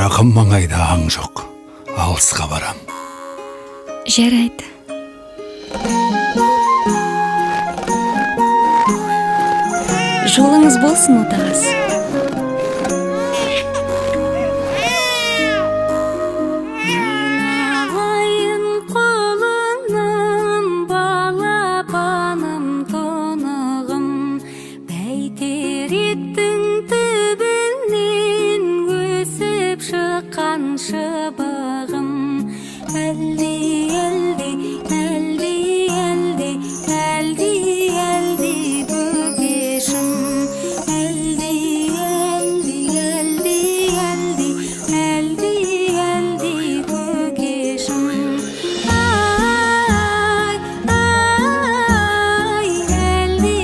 Жақын маңайда аң жоқ. Алысқа барам. Жарайды. Жолыңыз болсын, отағасы. Айналайын құлыным, балапаным, тұнығым, бәйтеректің түбінен өсіп шыққан шыбығым. Әлди, әлди, әлди, әлди, әлди, әлди, бөпешім, әлди, әлди, әлди, әлди, әлди, әлди, көкешім. Ай, ай, әлди,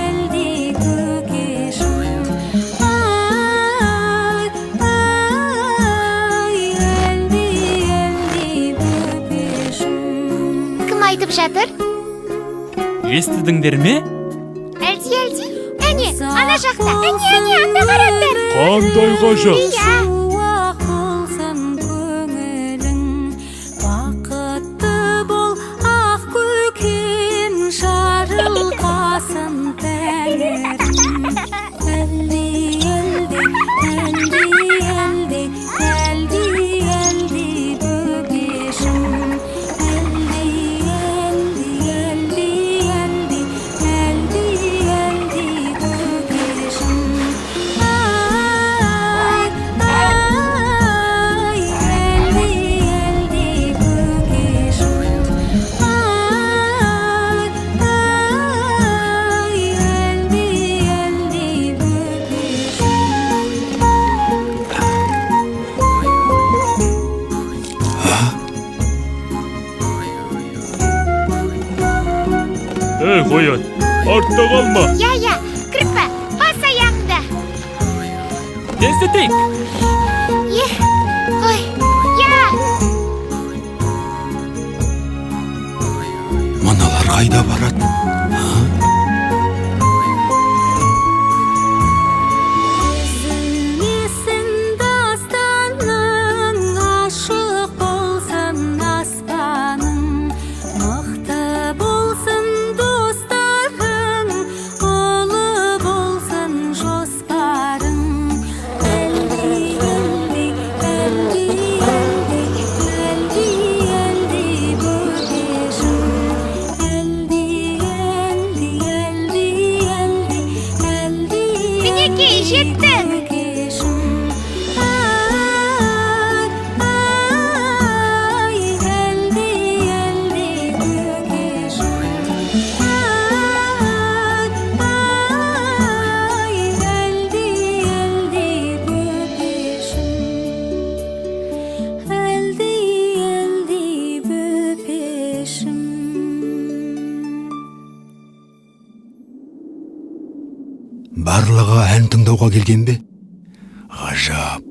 әлди, көкешім. Ай, ай, әлди, әлди, бөпешім. Кім айтып жатыр? Естідіңдер ме? Әлди, әлди. Әне, ана жақта. Әне, әне, анда қараңдар. Қандай ғажап! Иә. Шуақ болсын көңілің, бақытты бол, ақ көкем, жарылқасын тәңірім. Әлди, әлди, әлди, әлди, әлди, әлди, бөпешім, әлди, әлди, әлди, әлди, әлди, әлди, көкешім. Ай, ай, әлди, әлди, көкешім. Ай, ай, әлди, әлди, бөпешім. Ей, қоян, артта қалма. Иә, иә, кірпі, бас аяғыңды. Тездетейік. Е, ой, иә. Мыналар қайда барады? Үзілмесін дастаның, ашық болсын аспаның, мықты болсын достарың, ұлы болсын жоспарың. Әлди, әлди, әлди, әлди, әлди, әлди, бөпешім, әлди, әлди, әлди, әлди, әлди. Мінекей, жеттік. Көкешім. Ай, ай, әлди, әлди, көкешім. Ай, ай, әлди, әлди, бөпешім. Әлди, әлди, бөпешім. Барлығы ән тыңдауға келген бе? Ғажап.